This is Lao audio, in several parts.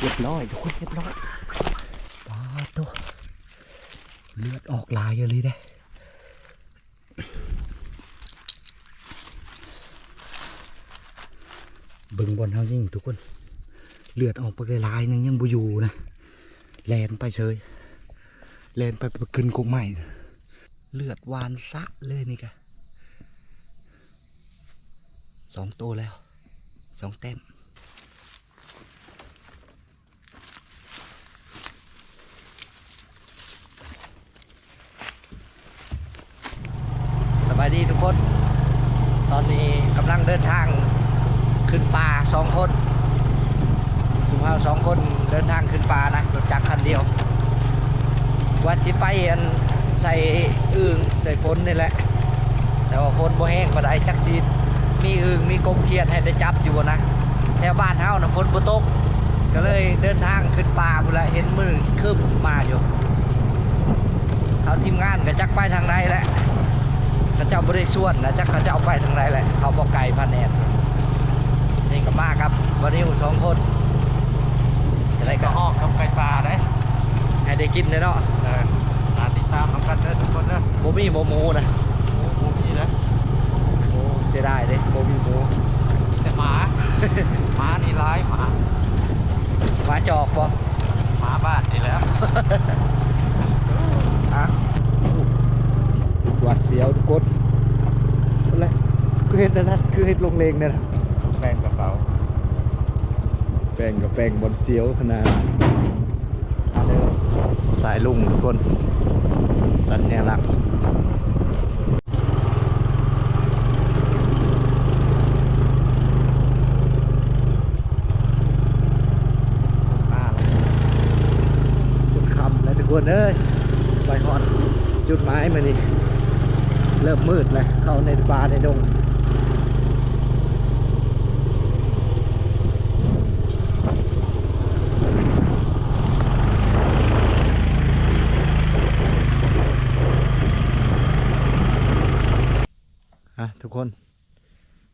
ຮຽບຮ້ອຍ ທຸກຄົນ ຮຽບຮ້ອຍ. ປາດໂທ້ ເລືອດອອກຫຼາຍອີ່ຫຼີເດ້. ເບິ່ງບ່ອນເຮົາຍິງ ທຸກຄົນ ເລືອດອອກປາກຫຼາຍໆ ໜຶ່ງ ຍັງບໍ່ຢູ່ນະ ແລ່ນໄປເສີຍ ແລ່ນໄປ ໄປຂຶ້ນກົກໄມ້. ເລືອດຫວານຊະເລີຍນີ້ກະ ສອງໂຕແລ້ວ ສອງແຕ້ມ. ສະບາຍດີທຸກຄົນ ຕອນນີ້ກຳລັງເດີນທາງຂຶ້ນປ່າສອງຄົນ ຊຸມເຮົາສອງຄົນເດີນທາງຂຶ້ນປ່ານະ ລົດຈັກຄັນດຽວ ວ່າຊິໄປອັນໃສ່ອຶ່ງໃສ່ຝົນນີ້ແຫຼະ ແຕ່ວ່າຝົນບໍ່ແຮງປານໃດ ຈັກຊິມີອຶ່ງມີກົບຂຽດໃຫ້ໄດ້ຈັບຢູ່ບໍ່ນະ. ແຖວບ້ານເຮົານະຝົນບໍ່ຕົກ ກະເລີຍເດີນທາງຂຶ້ນປ່າພຸ້ນລະ ເຫັນມື້ຄຶ້ມມາຢູ່. ເຮົາທີມງານກະຈັກໄປທາງໃດແຫຼະ ເຂົາເຈົ້າບໍ່ໄດ້ຊວນນະ ຈັກເຂົາເຈົ້າໄປທາງໃດແຫຼະ ເຂົາບໍ່ໄກພາແນນ. ນີ້ກະມາກັບບ່າວນິວສອງຄົນ ຈະໄດ້ກະຮອກກັບໄກ່ປ່າເດ້ ໃຫ້ໄດ້ກິນເດ້ເນາະ. ເອີ ຕາມຕິດຕາມນຳກັນເດີທຸກຄົນເດີ. ບໍ່ມີບໍ່ໝູນະ? ໂອ້ ບໍ່ມີເດ້. ໂອ້ ເສຍດາຍເດ້ ບໍ່ມີໝູ ມີແຕ່ໝາ ໝານີ້ຫຼາຍ ໝາ ໝາຈອກບໍ່? ໝາບ້ານນີ້ແຫຼະ. ອ່ະ ຫວາດສຽວທຸກຄົນ ພຸ້ນແຫຼະ ຄືເຮັດແນວນັ້ນ ຄືເຮັດລົງເລງແນວນັ້ນ. ແປ້ງກະເປົາ ແປ້ງກະແປ້ງບ່ອນສຽວຂະໜາດ. ສາຍລຸງທຸກຄົນ ສັນຍາລັກ. ຈົນຄ່ຳແລ້ວທຸກຄົນເອີຍ ໄປຮອດຈຸດໝາຍມື້ນີ້ ເລີ່ມມືດແລ້ວ ເຂົ້າໃນປ່າໃນດົງ. ອ່ະ ທຸກຄົນ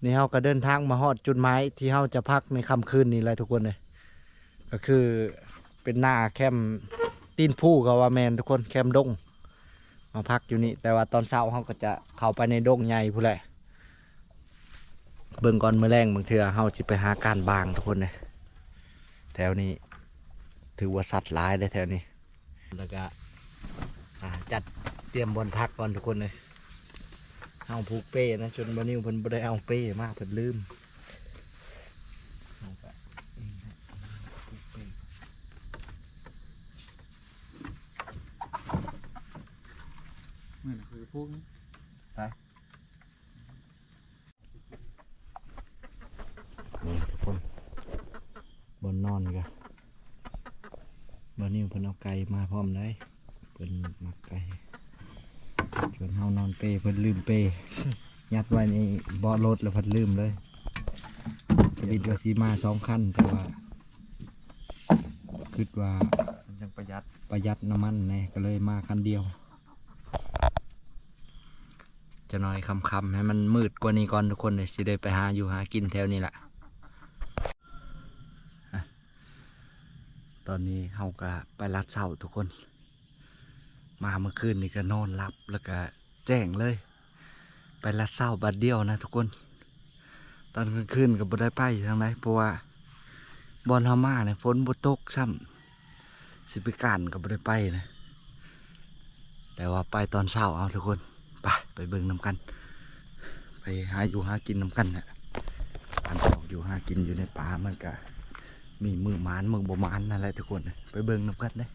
ນີ້ເຮົາກະເດີນທາງມາຮອດຈຸດໝາຍທີ່ເຮົາຈະພັກໃນຄ່ຳຄືນນີ້ແຫຼະທຸກຄົນເອີຍ ກະຄືເປັນໜ້າແຄມຕີນພູກະວ່າແມ່ນທຸກຄົນ ແຄມດົງ ມາພັກຢູ່ນີ້ ແຕ່ວ່າຕອນເຊົ້າເຮົາກະຈະເຂົ້າໄປໃນດົງໃຫຍ່ພຸ້ນແຫຼະ. ເບິ່ງກ່ອນ ມື້ແລງບາງເທື່ອເຮົາຊິໄປຫາການບາງທຸກຄົນເອີຍ ແຖວນີ້ຖືວ່າສັດຫຼາຍເດ້ແຖວນີ້. ແລ້ວກະ ອ່າ ຈັດຕຽມບ່ອນພັກກ່ອນທຸກຄົນເອີຍ. ເຮົາຜູກເປ້ນະ ຈົນບ່າວນິວເພິ່ນບໍ່ໄດ້ເອົາເປ້ມາ ເພິ່ນລືມ. ເຮົາກະ ມື້ນະຂ້ອຍຜູກ ໄປ. ນີ້ທຸກຄົນ ບ່ອນນອນກະ ບ່າວນິວເພິ່ນເອົາໄກ່ມາພ້ອມເລີຍ ເພິ່ນມັກໄກ່ ເພິ່ນເຮົານອນເປ້ ເພິ່ນລືມເປ້ ຍັດໄວ້ໃນເບາະລົດແລ້ວເພິ່ນລືມເລີຍ. ກະຄິດວ່າຊິມາສອງຄັນ ແຕ່ວ່າຄິດວ່າມັນຍັງປະຢັດ ປະຢັດນ້ຳມັນແດ່ ກະເລີຍມາຄັນດຽວ. ຈະໜ້ອຍຄ່ຳໆ ໃຫ້ມັນມືດກວ່ານີ້ກ່ອນທຸກຄົນ ຊິໄດ້ໄປຫາຢູ່ຫາກິນແຖວນີ້ລະ. ອ່ະ ຕອນນີ້ເຮົາກະໄປລັດເຊົ້າທຸກຄົນ ມາມື້ຄືນນີ້ກະນອນຫຼັບ ແລ້ວກະແຈ້ງເລີຍ ໄປລັດເຊົ້າບາດດຽວນະທຸກຄົນ. ຕອນກາງຄືນກະບໍ່ໄດ້ໄປທາງໃດ ເພາະວ່າບ່ອນເຮົາມານີ້ຝົນບໍ່ຕົກຊ້ຳ ຊິໄປການກະບໍ່ໄດ້ໄປນະ ແຕ່ວ່າໄປຕອນເຊົ້າເອົາທຸກຄົນ. ໄປ ໄປເບິ່ງນຳກັນ ໄປຫາຢູ່ຫາກິນນຳກັນນະ. ການອອກຢູ່ຫາກິນຢູ່ໃນປ່າມັນກະມີມື້ໝານມື້ບໍ່ໝານນັ້ນແຫຼະທຸກຄົນ ໄປເບິ່ງນຳກັນເດີ້.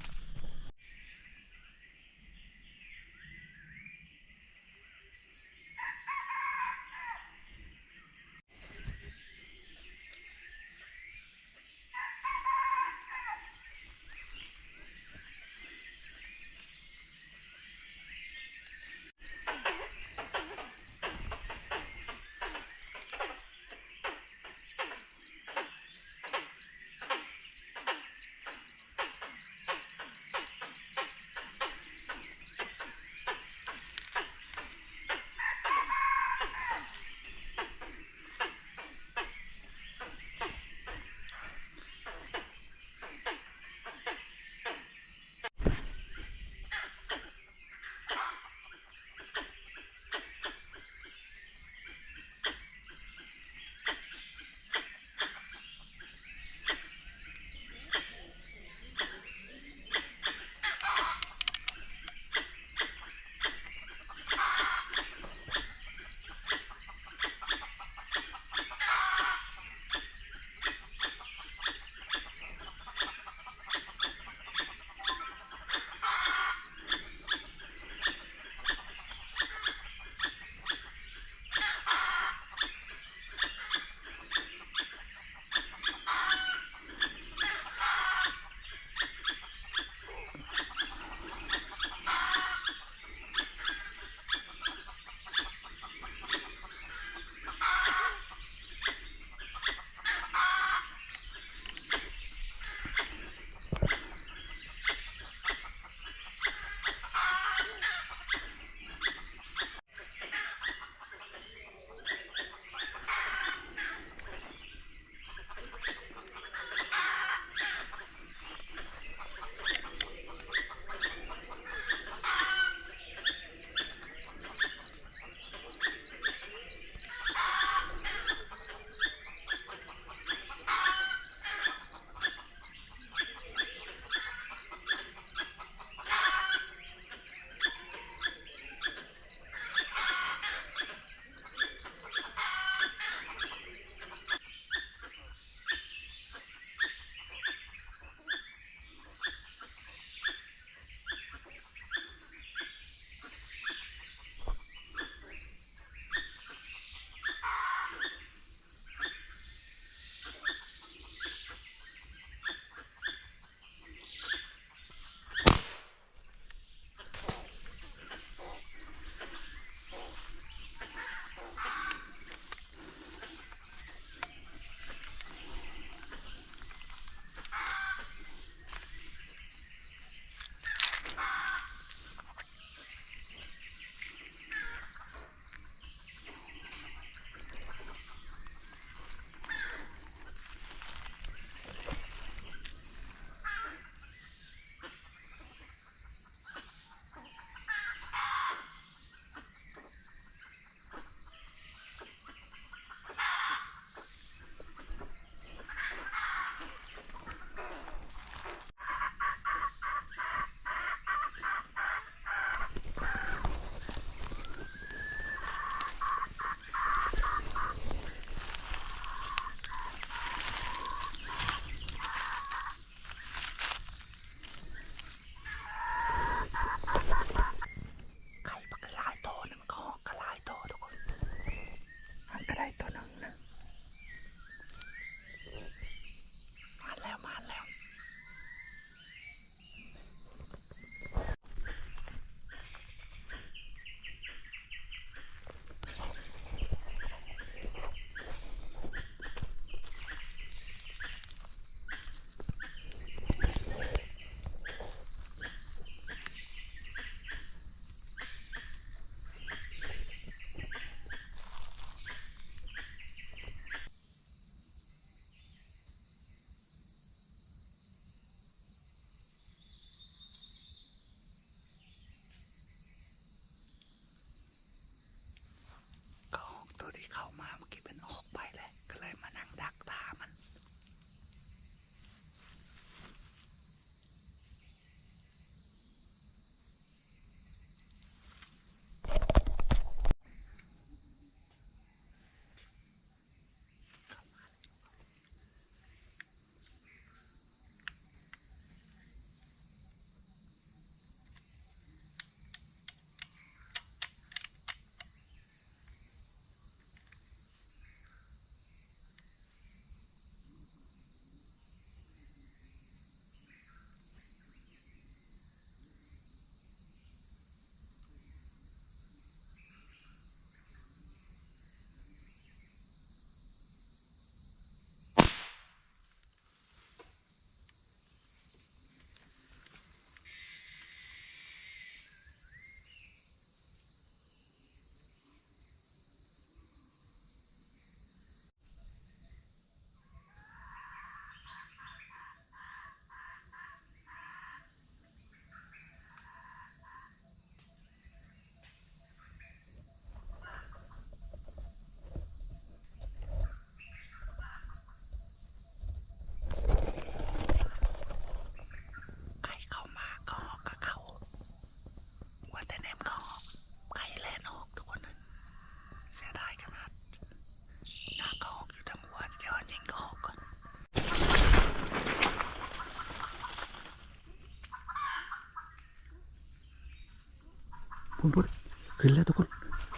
พุ้นๆ ขึ้นแล้วทุกคน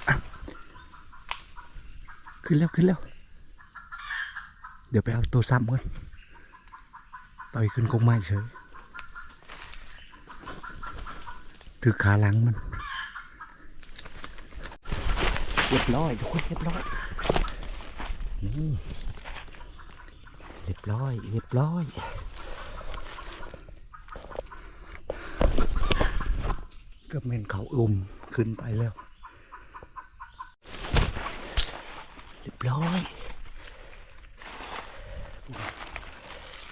อ่ะ ขึ้นแล้ว ขึ้นแล้ว เดี๋ยวไปเอาตัวซ้ำก่อน ต่อยขึ้นกกไม้เฉย ถือขาหลังมัน เรียบร้อยทุกคน เรียบร้อย นี่ เรียบร้อย เรียบร้อย เกือบแม่นเขาอุ้มขึ้นไปแล้ว เรียบร้อย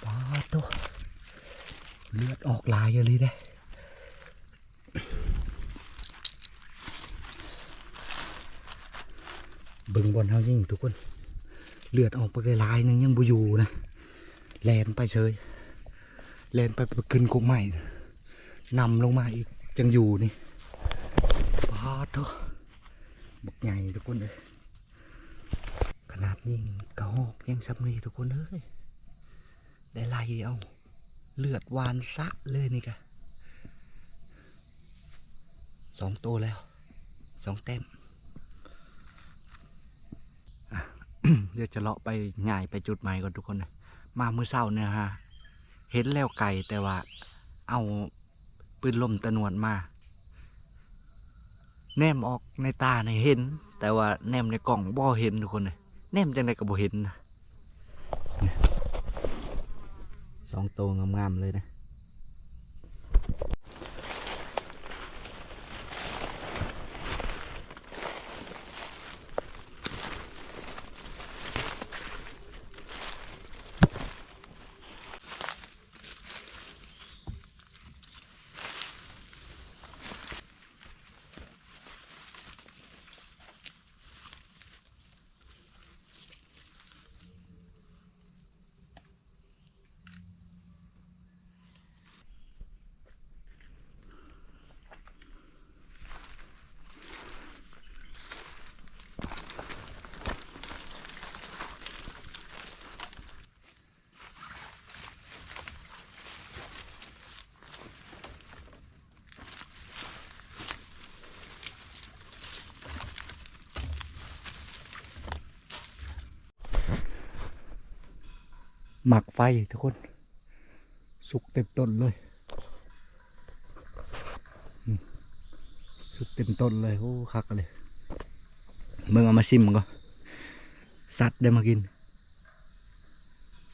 ปาดโต เลือดออกหลายอีหลีเด้ เบิ่งบ่อนเฮายิงทุกคน เลือดออกไปหลายๆ นึงยังบ่อยู่นะ แล่นไปเฉย แล่นไป ไปขึ้นกกไม้ นำลงมาอีก จั่งอยู่นี่ ปาดโต บักใหญ่ทุกคนเอ้ย ขนาดยิงกระหอกยังส่ำนี้ทุกคนเอ้ย ได้ไล่เอา เลือดหว่านสะเลยนี่กะ สองโตแล้ว สองแต้ม อ่ะ เดี๋ยวจะเลาะไป ย้ายไปจุดใหม่ก่อนทุกคนนะ มามื้อเช้าเนี่ยฮะ เห็นแล้วไกล แต่ว่าเอาปืนลมตะหนวดมา แนมออกในตานี่เห็น แต่ว่าแนมในกล้องบ่เห็นทุกคนเอ้ย แนมจั่งใดก็บ่เห็นนะ นี่ สองโตงามๆ เลยนะ หมากไฟทุกคน สุกเต็มต้นเลย อืม สุกเต็มต้นเลย โอ้ คักเลย เบิ่ง เอามาซิมก่อน สัตว์ได้มากิน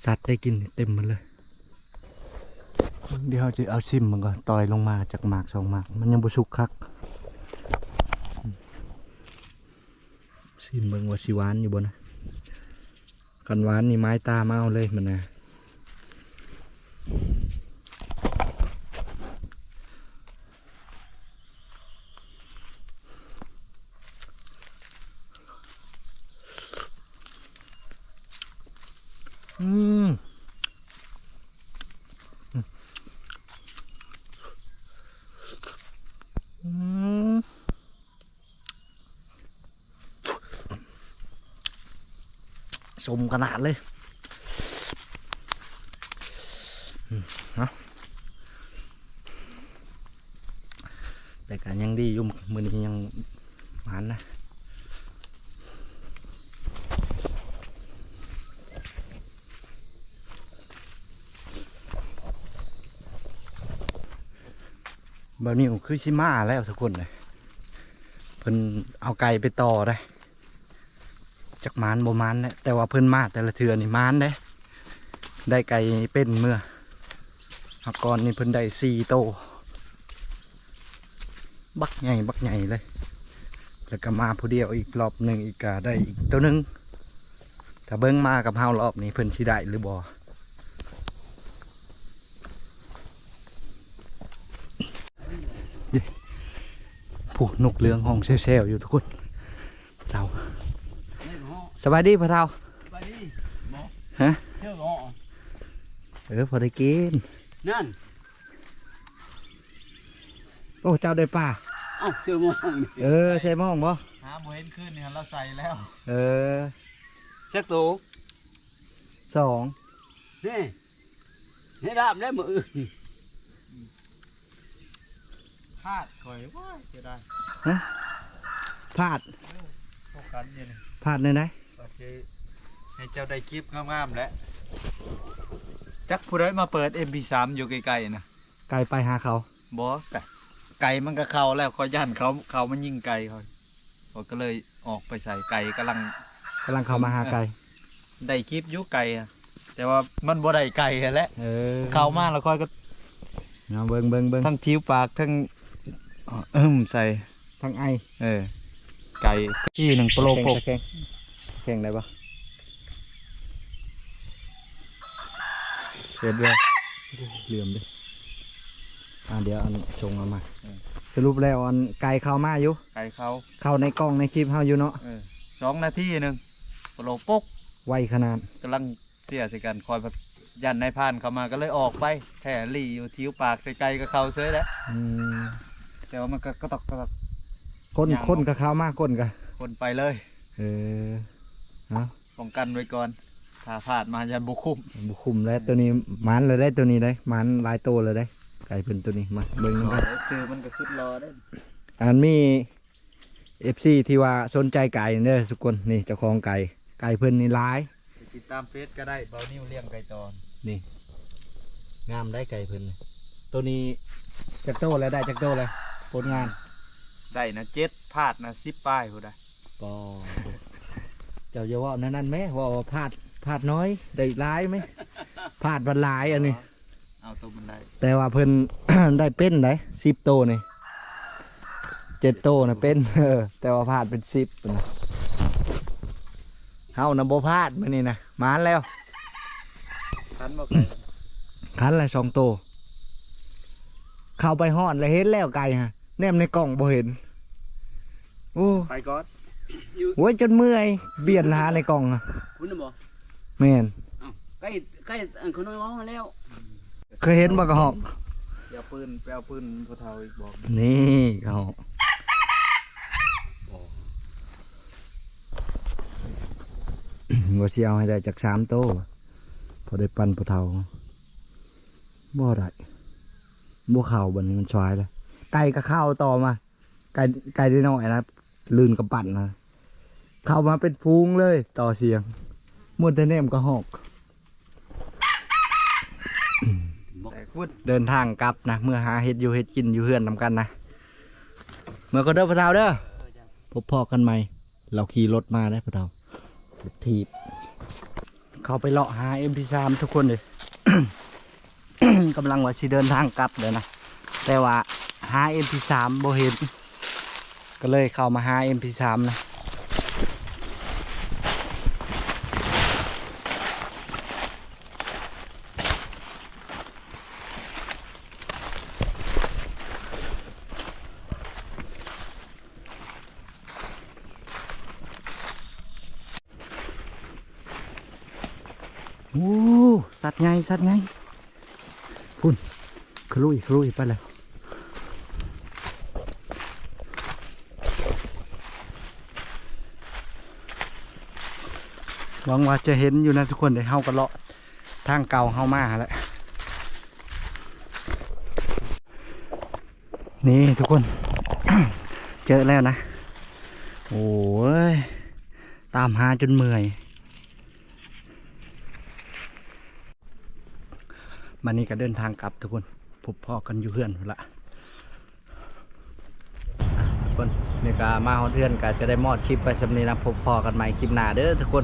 สัตว์ได้กินเต็มหมดเลย เดี๋ยวเราจะเอาซิมมันก่อน ต่อยลงมาจากหมากสองหมาก มันยังบ่สุกคัก ซิมเบิ่งว่าสิหวานอยู่บ่นะ คันหวานนี่ไม้ตามาเอาเลยมันนะ อืม อืม สมขนาดเลย อืม เนาะ แต่ก็ยังดีอยู่ มื้อนี้ยังหมานนะ บ่าวนิวคือสิมาแล้วทุกคนเลย เพิ่นเอาไก่ไปต่อได้ จักหมานบ่หมานแหละ แต่ว่าเพิ่นมาแต่ละเทื่อนี่หมานเด้ ได้ไก่เป็นเมือ หากก่อนนี่เพิ่นได้สี่โต บักใหญ่ บักใหญ่เลย แล้วก็มาผู้เดียวอีกรอบหนึ่งอีก ก็ได้อีกโตหนึ่ง ถ้าเบิ่งมากับเฮารอบนี้เพิ่นสิได้หรือบ่ เด้ ผู้นกเหลืองฮ้องแซวๆ อยู่ทุกคน เฒ่า สบายดีพ่อเฒ่า สบายดี ฮะ เออ พอได้กิน นั่น โอ้ เจ้าได้ปลา เอ้า เสื้อม่วงนี่ เออ ใส่ม่องบ่ หาบ่เห็นคืนนี่ เราใส่แล้ว เออ จักโต สอง นี่ ให้ดามได้มื้ออื่น ພາດຂ້ອຍ ໂອ້ຍ ເສຍດາຍ ຮະ? ພາດ ໂອ້ ພວກກັນຢູ່ນີ້ ພາດແນວໃດ? ວ່າຊິໃຫ້ເຈົ້າໄດ້ຄລິບງາມໆແຫຼະ ຈັກຜູ້ໃດມາເປີດເອັມພີສາມຢູ່ໃກ້ໆນະ ໄກໄປຫາເຂົາ ບໍ່ ໄກ ໄກມັນກໍເຂົ້າແລ້ວ ຂ້ອຍຢ້ານເຂົາ ເຂົາມາຍິງໄກ່ຂ້ອຍ ຂ້ອຍກໍເລີຍອອກໄປໃສ່ ໄກ່ກຳລັງ ກຳລັງເຂົ້າມາຫາໄກ່ ໄດ້ຄລິບຢູ່ໄກ່ ແຕ່ວ່າມັນບໍ່ໄດ້ໄກ່ຫັ້ນແຫຼະ ເອີ ເຂົ້າມາແລ້ວຂ້ອຍກໍ ເອົາເບິ່ງ ເບິ່ງ ເບິ່ງ ທັງທິວປາກ ທັງ ເອີ່ມ ໃສ່ ທັງໄອ ເອີ ໄກ່ ທີ່ໜຶ່ງໂປໂລໂພກ ແຂ່ງ ແຂ່ງໄດ້ບໍ່? ເຮັດເລີຍ ລືມເດ້ ອ່າ ດຽວອັນສົ່ງເອົາມາ ເອີ ສະຫຼຸບແລ້ວອັນໄກ່ເຂົ້າມາຢູ່ ໄກ່ເຂົ້າ ເຂົ້າໃນກ້ອງໃນຄລິບເຮົາຢູ່ເນາະ ເອີ ສອງນາທີໜຶ່ງ ໂປໂລປົກ ໄວຂະໜາດ ກຳລັງ ເສຍໃສ່ກັນ ຂ້ອຍພັດຢ້ານນາຍພານເຂົ້າມາກໍເລີຍອອກໄປ ແທ້ຫຼີ່ຢູ່ທິວປາກໃສ່ໄກ່ກໍເຂົ້າເສີຍແຫຼະ ອືມ ແຕ່ວ່າມັນກໍກະຕອກກະຕອກ ຄົນ ຍ່າງ ຄົນກໍເຂົ້າມາ ຄົນກໍ ຄົນໄປເລີຍ ເອີ ເອົາ ປ້ອງກັນໄວ້ກ່ອນ ຖ້າພາດມາຢ້ານບໍ່ຄຸ້ມ ບໍ່ຄຸ້ມແລ້ວ ໂຕນີ້ໝານແລ້ວໄດ໋ ໂຕນີ້ໄດ໋ ໝານຫຼາຍໂຕແລ້ວໄດ໋ ໄກ່ເພິ່ນໂຕນີ້ ມາເບິ່ງນຳກັນ ຊື່ມັນກໍສຸດຫຼໍ່ເດ້ ອັນມີ ເອັຟຊີ ທີ່ວ່າສົນໃຈໄກ່ເດີທຸກຄົນ ນີ້ເຈົ້າຂອງໄກ່ ໄກ່ເພິ່ນນີ້ຫຼາຍ ໄປຕິດຕາມເຟສກໍໄດ້ ບ່າວນິວລ້ຽງໄກ່ຕອນ ນີ້ ງາມໄດ໋ໄກ່ເພິ່ນ ໂຕນີ້ຈັກໂຕແລ້ວ ໄດ້ຈັກໂຕແລ້ວ ຜົນງານ ໄດ້ນະເຈັດ ພາດນະສິບປາຍພຸ້ນນະ ປໍ ເຈົ້າຢ່າເວົ້າແນວນັ້ນແມ້ ເວົ້າວ່າພາດ ພາດໜ້ອຍ ໄດ້ຫຼາຍແມ້ ພາດບັດຫຼາຍອັນນີ້ ເອົາໂຕມັນໄດ້ ແຕ່ວ່າເພິ່ນ ໄດ້ເປັນໄດ໋ ສິບໂຕນີ້ ເຈັດໂຕນະເປັນ ເອີ ແຕ່ວ່າພາດເປັນສິບພຸ້ນນະ ເຮົານະບໍ່ພາດມື້ນີ້ນະ ໝານແລ້ວ ຂັນບໍ່ໄກ່ ຂັນລະສອງໂຕ ເຂົ້າໄປຮອດລະເຫັນແລ້ວໄກ່ຫະ ແນມໃນກ້ອງບໍ່ເຫັນ ໂອ້ ໄປກ່ອນ ໂອ້ຍ ຈົນເມື່ອຍ ບຽນຫາໃນກ້ອງຫະ ພຸ້ນນະບໍ່? ແມ່ນ ເອົ້າ ໃກ້ ໃກ້ອັນຂະນ້ອຍເວົ້າຫັ້ນແລ້ວ ເຄີຍເຫັນບໍ່ກະຮອກ? ໄປເອົາປືນ ໄປເອົາປືນພໍ່ເຖົ້າອີກບອກ ນີ້ກະຮອກ ວ່າຊິເອົາໃຫ້ໄດ້ຈັກສາມໂຕ ພໍໄດ້ປັນພໍ່ເຖົ້າ ບໍ່ໄດ້ ບໍ່ເຂົ້າ ບັດນີ້ມັນສວາຍແລ້ວ ໄກ່ກະເຂົ້າຕໍ່ມາ ໄກ່ ໄກ່ນ້ອຍໆນະ ລື່ນກຳປັ່ນນະ ເຂົ້າມາເປັນຝູງເລີຍ ຕໍ່ສຽງ ມົວແຕ່ແນມກະຮອກ ເດີນທາງກັບນະ ເມືອຫາເຮັດຢູ່ເຮັດກິນຢູ່ເຮືອນນຳກັນນະ ເມືອກ່ອນເດີພໍ່ເຖົ້າເດີ ພົບພໍ້ກັນໃໝ່ ລາວຂີ່ລົດມາເດ້ພໍ່ເຖົ້າ ລົດຖີບ ເຂົ້າໄປເລາະຫາເອັມພີສາມທຸກຄົນເດີ ກຳລັງວ່າຊິເດີນທາງກັບເດີນະ ແຕ່ວ່າຫາເອັມພີສາມບໍ່ເຫັນ ກໍເລີຍເຂົ້າມາຫາເອັມພີສາມນະ ໂອ້ ສັດໃຫຍ່ ສັດໃຫຍ່ ພຸ້ນ ຂະລຸຍ ຂະລຸຍໄປແລ້ວ ຫວັງວ່າຈະເຫັນຢູ່ນະທຸກຄົນເດ້ ເຮົາກໍເລາະທາງເກົ່າເຮົາມາຫັ້ນແຫຼະ. ນີ້ທຸກຄົນ ເຈີແລ້ວນະ ໂອ້ຍ ຕາມຫາຈົນເມື່ອຍ ບັດນີ້ກໍເດີນທາງກັບທຸກຄົນ ພົບພໍ້ກັນຢູ່ເຮືອນພຸ້ນລະ ທຸກຄົນ ນີ້ກໍມາຮອດເຮືອນ ກໍຈະໄດ້ມອດຄລິບໄວ້ສ່ຳນີ້ນະ ພົບພໍ້ກັນໃໝ່ຄລິບໜ້າເດີທຸກຄົນ.